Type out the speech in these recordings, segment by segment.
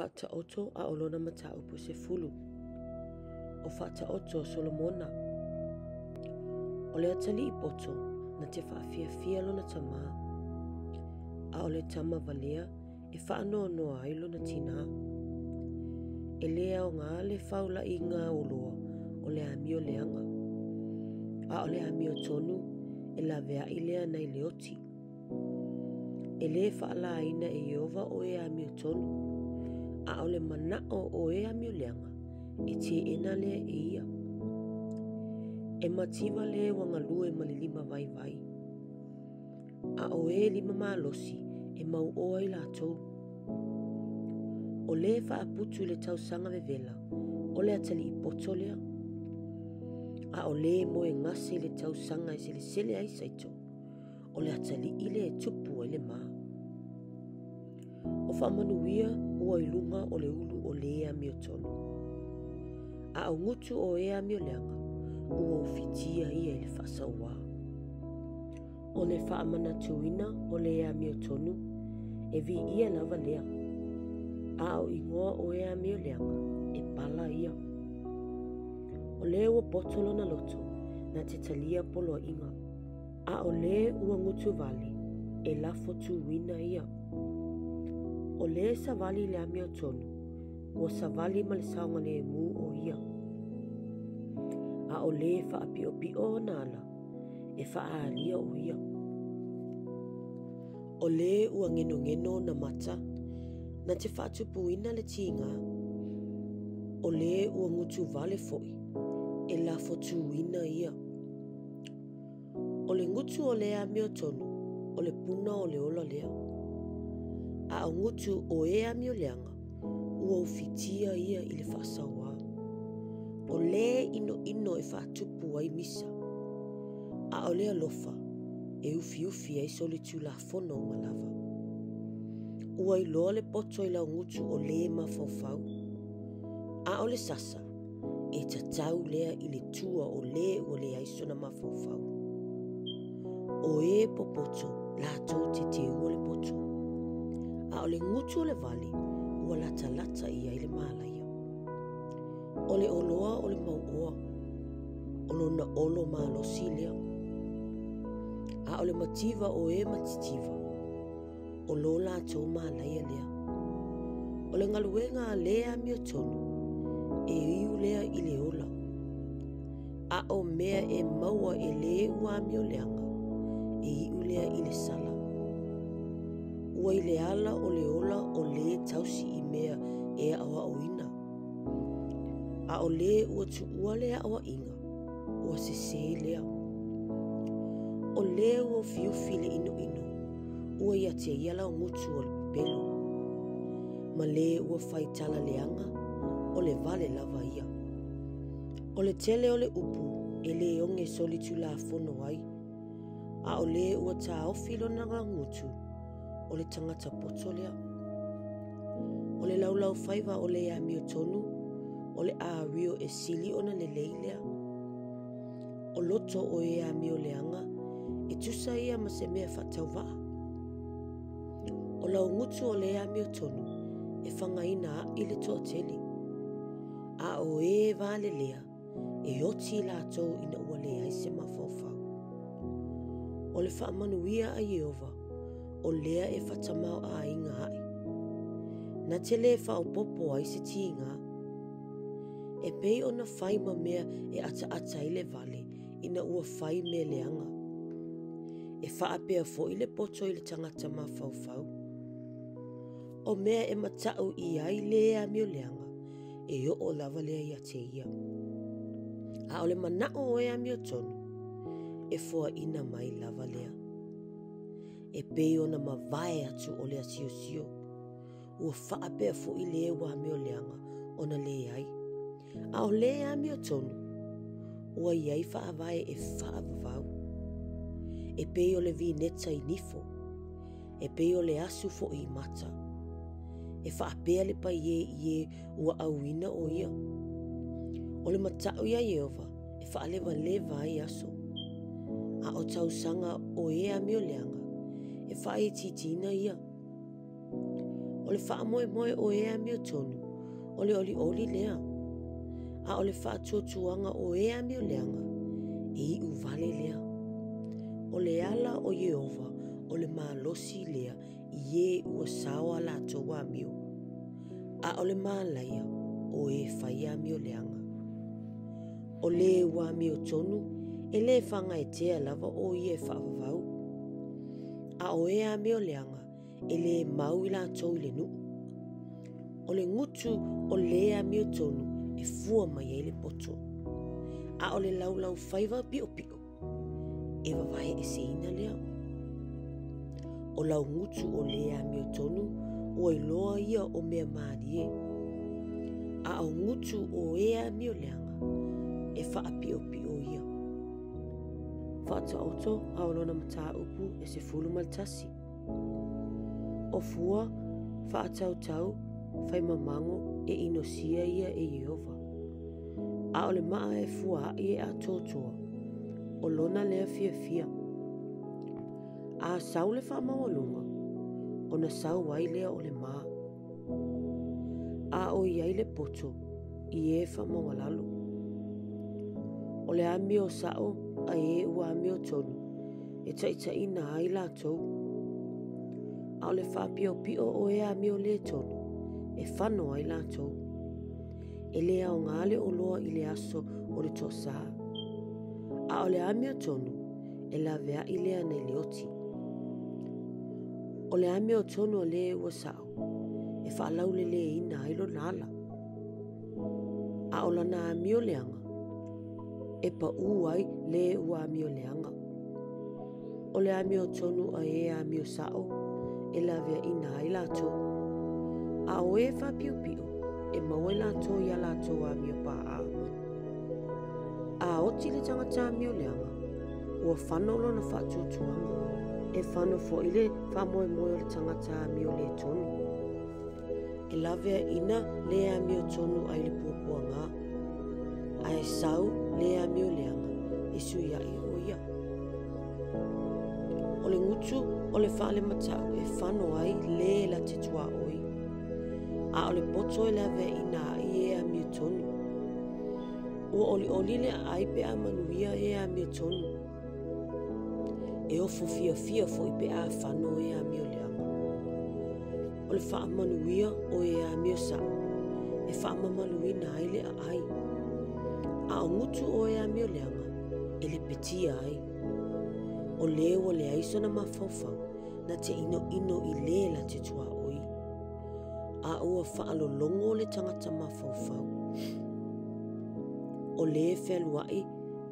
Faataoto a o lona mataupu 10. O Faataoto o Solomona. O le atalii poto na te faafiafia lona tamā, a o le tama valea e faanoanoa ai lona tinā. E lē aoga le faula'iga oloa o le amio leaga, a o le amiotonu e laveai lea nai le oti. E lē faalāina e Ieova o e amiotonu, a o le manaʻo o e amio leaga e teena lea e Ia. E mativa lē ua galue ma le limavaivai, a o e limamalosi e mauoa i latou. O lē faaputu i le tausaga vevela, o le atalii poto lea, a o lē moegase i le tausaga e selesele ai saito, o le atalii lea e tupu ai le ma. O faamanuia ua i luga o le ulu o lē amiotonu, a o gutu o e amio leaga ua ufitia ia i le faasauā. O le faamanatuina o le amiotonu e viia lava lea, a o igoa o e amio leaga e pala ia. O lē ua poto lona loto na te talia poloaiga, a o lē ua gutuvale e lafotūina ia. O lē savali i le amiotonu, ua savali ma le saogalēmū o ia, a o lē faapiʻopiʻo ona ala, e faaalia o ia. O lē ua genogeno ona mata na te faatupuina le tigā, o lē ua gutuvale foʻi e lafotūina ia. O le gutu o le amiotonu, o le puna o le ola lea, a o gutu o e amio leaga, ua ufitia ia i le faasauā. O lē ʻinoʻino e faatupu ai misa, a o le alofa e ufiufi ai solitulafono uma lava. Ua iloa le poto i laugutu o lē mafaufau, a o le sasa e tatau lea i le tua o lē ua leai sona mafaufau. O e popoto latou te teua le poto, a o le gutu o le vale ua latalata i ai le malaia. O le oloa o le mauoa, o lona olo malosi lea, a o le mativa o e matitiva, o lo latou malaia lea. O le galuega a lē amiotonu, e iu lea i le ola, a o mea e maua e lē ua amio leaga, e iʻu lea i le sala. Ua i le ala o le ola o lē tausi i mea e aʻoaʻoina, a o lē ua tuua le aʻoaʻiga, ua sesē lea. O lē ua ufiufi i le ʻinoʻino, ua ia te ia laugutu o le pepelo, ma lē ua fai tala leaga, o le vale lava ia. O le tele o le upu e lē oge solitulafono ai, a o lē ua taofi lona laugutu, o le tagata poto lea. O le laulaufaiva o le amiotonu, o le ario e sili ona lelei lea. O loto o e amio leaga, e tusa ia ma se mea faatauvaa. O laugutu o le amiotonu, e fagaina aʻi le toatele, a o e valelea, e oti i latou ina ua leai se mafaufau. O le faamanuia a Ieova, o lea e faatamaoaiga aʻe, na te lē faaopoopo ai se tigā. E pei ona fai ma mea e ataata ai le vale ina ua fai mea leaga. E faapea foʻi le poto i le tagata mafaufau. O mea e mataʻu i ai lē amio leaga, e oo lava lea ia te ia. A o le manaʻo o e amiotonu, e foaʻina mai lava lea. E pei ona mavae atu o le asiosio, ua faapea foʻi lē ua amio leaga ona leai. A o lē amiotonu, ua i ai faavae e faavavau. E pei o le vineta i nifo, e pei o le asu foʻi i mata. E faapea le paiē i e ua auina o ia. O le mataʻu iā Ieova e faalevaleva ai aso, a o tausaga o e amio leaga e faaitiitina ia. O le faamoemoe o e amiotonu, o le olioli lea, a o le faatuatuaga o e amio leaga, e iu vale lea. O le ala o Ieova o le malosi lea i e ua sao a latou amio, a o le malaia o e fai amio leaga. O le ua amiotonu e lē fagaetea lava o ia e faavavau, a o e amio leaga e lē mau i latou i le nuu. O le gutu o le amiotonu e fua mai ai le poto, a o le laulaufaiva piʻopiʻo e vavaeeseina lea. O laugutu o le amiotonu ua iloa ia o mea mālie, a o gutu o e amio leaga e faapiʻopiʻo ia. Faataoto a o lona mataupu e 11. O fua faatautau faimamago e inosia ia e Ieova, a o le maa e fuaai e atoatoa, o lona lea fiafia. A sau le faamaualuga, ona sau ai lea o le ma. A o i ai le poto i e faamaualalo. O le amio sao a e ua amiotonu e taitaiina ai latou. A o le faapiopio o e amio le tonu e fano ai latou. E le aoga le oloa i le aso o le toasā, a o le amiotonu e laveai lea nai le oti. O le amiotonu a le ua sao e faalauleleina ai lona ala, a o lana amio leaga e paū ai le ua amio leaga. O le amiotonu a e amio sao e laveaina ai latou, a o e faapiopio e maua i latou ia latou amio paā. A oti le tagata amio leaga, ua fano lona faatuatuaga, e fano foi le faamoemoe o le tagata amio le tonu. E laveaina le amiotonu ai le puapuaga, ae sau le amio leaga e suiai o ia. O le gutu o le faalematau e fano ai le la te tuaoi, a o le poto e laveaina ai e amiotonu. Ua olioli le aai pe a manuia e amiotonu, e ofo fiafia foi pe a fano e amio leaga. O le faamanuia o e amio sao e faamamaluina ai le aai, a o gutu o e amio leaga e lepetia ai. O le ua leai sona mafaufau na te inoino i le la te tuaoi, a ua faalologo le tagata mafaufau. O le fealuai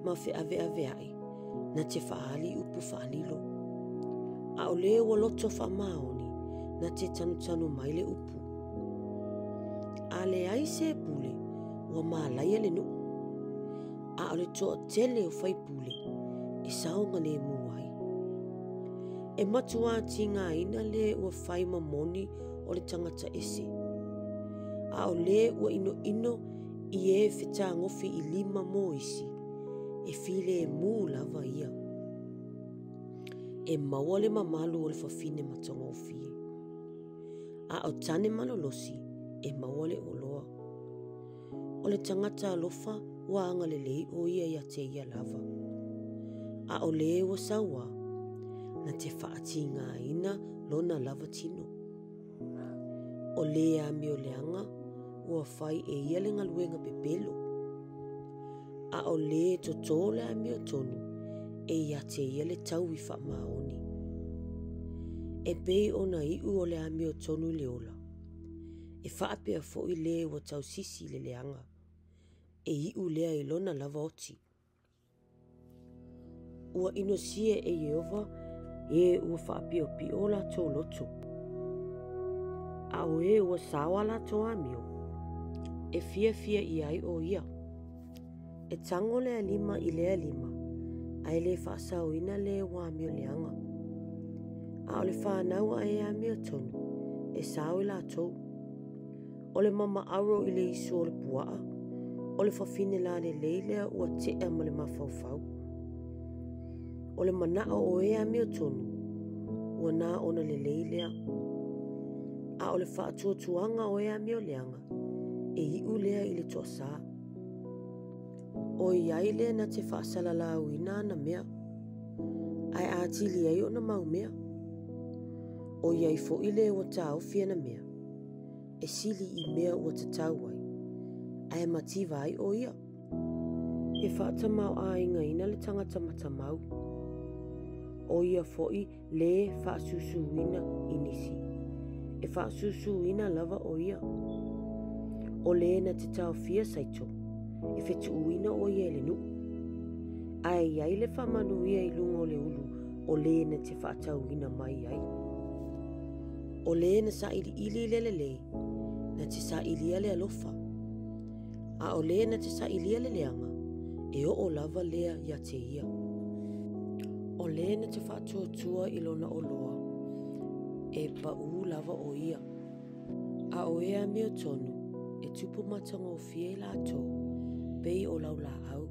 ma feaveaveai na te faali upu faalilo, a o le ua loto faamaoni na te tanutanu mai le upu. A leai se pule ua malaia le nuu, a o le toatele o faipule e saogalemu ai. E matua tigaina le ua fai mamoni o le tagata ese, a o le ua inoino i e fetagofi i lima mo isi, e filemu lava ia. E maua le mamalu o le fafine matagofie, a o tane malolosi e maua le oloa. O le tagata alofa ua agalelei o ia ia te ia lava, a o le ua saua na te faatigaina lona lava tino. O le amio leaga ua fai e ia le galuega pepelo, a o le totō le amiotonu e ia te ia le taui faamaoni. E pei ona iu o le amiotonu i le ola, e faapea foi le ua tausisi i le leaga, e iu lea i lona lava oti. Ua inosia e Ieova e ua faapiopio latou loto, a o e ua sao a latou amio e fiafia i ai o ia. E tago lea lima i lea lima, ae le faasaoina le ua amio leaga. A o le fanau a e amiotonu e sao i latou. O le mamaaro i le isu o le puaa, o le fafine lalelei lea ua tea ma le mafaufau. O le manao o e amiotonu ua na ona lelei lea. A o le faatuatuaga o e amioleaga, e iu lea i le toasā. ʻOiai le na te faasalalauina ana mea, ae atili ai ona mau mea. ʻOiai foi le ua taofi ana mea, e sili i mea ua tatau ai, ae mativa ai ʻo ia. E faatamaoaigaina le tagata matamau, ʻo ia foi lē faasusuina i nisi, e faasusuina lava ʻo ia. ʻO lē na te taofia saito, e fetuʻuina ʻo ia e le nuʻu. Ae i ai le faamanuia i luga o le ulu o lē na te faatauina mai ai. ʻO lē na saʻiliʻili i le lelei, na te saʻilia le alofa, a ʻo lē na te saʻilia le leaga, e oo lava lea iā te ia. ʻO lē na te faatuatua i lona oloa, e paʻū lava ʻo ia. A ʻo e amiotonu, e tupu matagofie i lākou, pei o laulāʻau.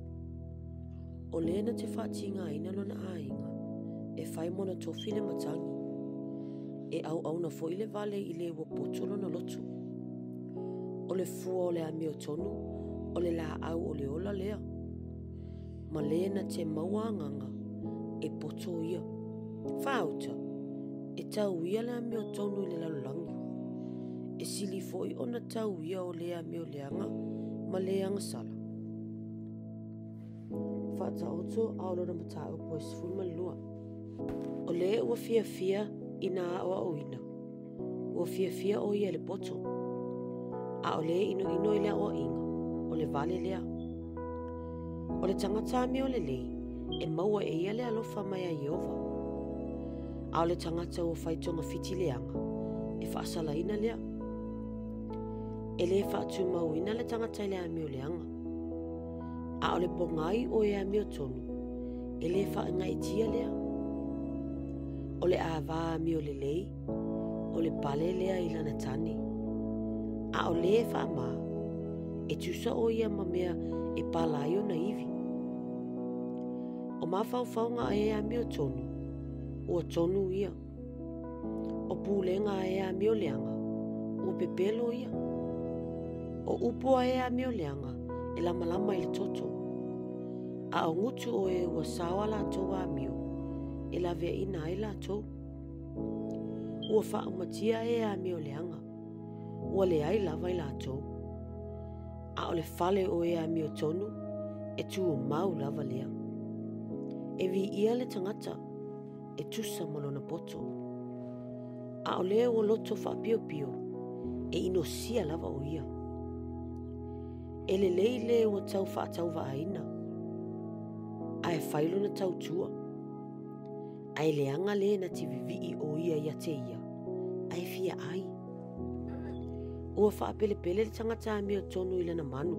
ʻO lē na te faatigāina lona aiga, e fai mona tofi le matagi. E ʻauʻauna foi le vale i lē ua poto lona loto. ʻO le fua o le amiotonu, o le lāʻau o le ola lea. Ma lē na te maua agaga, e poto ia. Faauta, e tau ia le amiotonu i le lalolagi. E sili foi ona tau ia o le amioleaga ma le agasala. Faataoto a o lona mataupu e 12. ʻO lē ua fiafia i nā aʻoaʻoina, ua fiafia ʻo ia i le poto. A ʻo lē ʻinoʻino i le aʻoaʻina, ʻo le wale lea. ʻO le tagata amio lelei, e maua e ia le alofa mai a Iēhova. A ʻo le tagata ua fai togafiti leaga, e faasalaina lea. E lē faatumauina le tagata i le amio leaga. A o le pogai o e amiotonu, e lē faagaeetia lea. ʻO le ʻāwā amio lelei, o le pale lea i lana tane. A ʻo lē faamā, e tusa ʻo ia ma mea e pala ai ona iwi. ʻO mafaufauga a e amiotonu, ua tonu ia. ʻO pulega a e amioleaga, ua pepelo ia. ʻO upu a e amioleaga, e lamalama i le toto. A o gutu o e ua sao a latou amio, e laweaʻina ai latou. Ua faaumatia e amioleaga, ua leai lava i latou. A o le fale o e amiotonu, e tumau lava lea. E viia le tagata, e tusa ma lona poto. A o lē ua loto faapiopio, e inosia lava ʻo ia. E lelei lē ua tau faatauvaaina, a e fai lona tautua. A e leaga lē na te vivii ʻo ia ia te ia, a e fia ʻai. Ua faapelepele le tagata amiotonu i lana manu.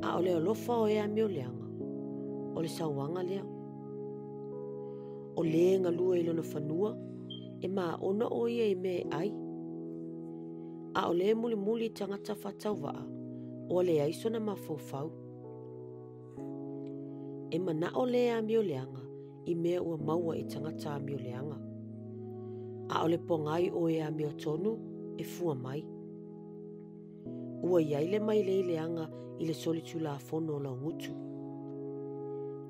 A o le alofa o e amioleaga, o le sauaga lea. ʻO lē galue i lona fanua, e māʻona ʻo ia i mea e ʻai. A ʻo lē mulimuli i tagata faatauvaʻa, ua leai sona mafaufau. E manaʻo lē amioleaga i mea ua maua e tagata amioleaga. A ʻo le pogai o e amiotonu e fua mai. Ua i ai le mailei leaga i le solitulafono o laugutu.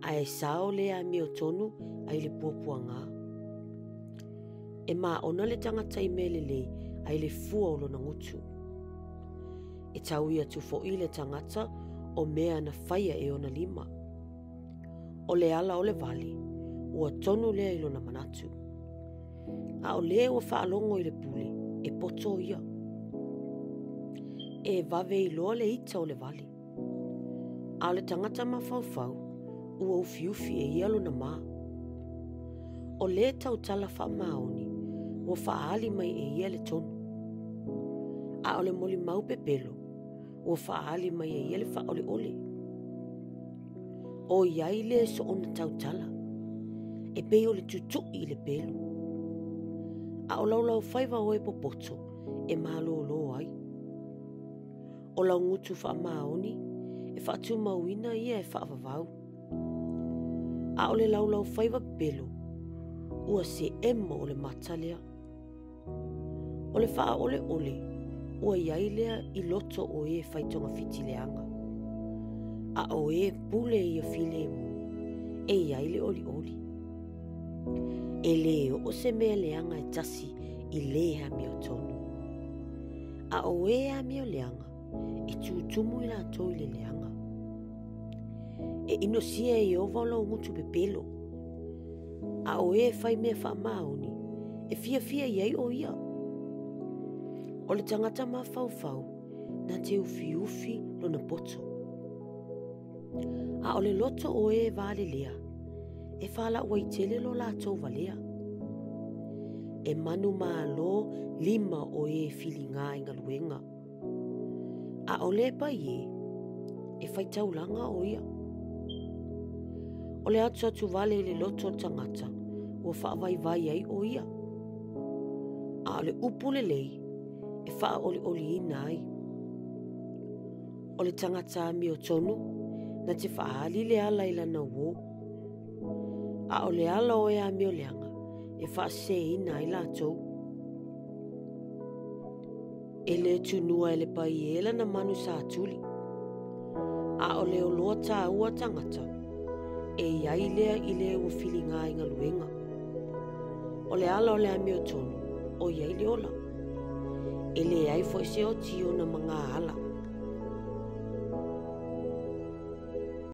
A e sao lē amiotonu ai le puapuagā. E māʻona le tagata i mea lelei ai le fua o lona gutu. E taui atu foi le tagata o mea na faia e ona lima. ʻO le ala o le wale, ua tonu lea i lona manatu. A o lē ua faalogo i le pule, e poto ia. E vave iloa le ita o le wale. A o le tagata mafaufau, ua ufiufi e ia lona mā. ʻO lē tautala faamaoni, ua faaali mai e ia le tonu. A o le molimau pepelo, ua faaali mai e ia le faaʻoleʻole. ʻOiai lē soona tautala, e pei o le tutuʻi i le pelu. A o laulaufaiva o e popoto e malōlō ai. ʻO laugutu faamaoni, e faatumauina ia e faavavau. A o le laulaufaiva pepelo, ua se ʻemo o le mata lea. O le faaoleole ua i ai lea i loto o e fai togafiti leaga, a o e pule ia filemu e i ai le olioli. E lē oo se mea leaga e tasi i lē amiotonu, a o e amioleaga e tutumu i latou i le leaga. E inosia e Ieova lou gutu pepelo, a o e fai mea faamaoni e fiafia i ai o ia. O le tagata mafaufau na te ufiufi lona poto, a o le loto o e valelea e faalauaitele lo latou valea. E manumalo lima o e filiga i galuega, a o le paie e faitaulaga o ia. O le atuatu vale i le loto o le tagata ua faavaivai ai o ia, a o le upu lelei e faaolioliina ai. O le tagata amiotonu na te faaali le ala i lana uō, a o le ala o e amioleaga e faaseseina ai latou. E lē tunua e le paie lana manu satuli, a o le oloa taua tagata e i ai lea i le ua filiga i galuega. O le ala o le amiotonu o i ai le ola, e leai foi se oti i ona magā ala.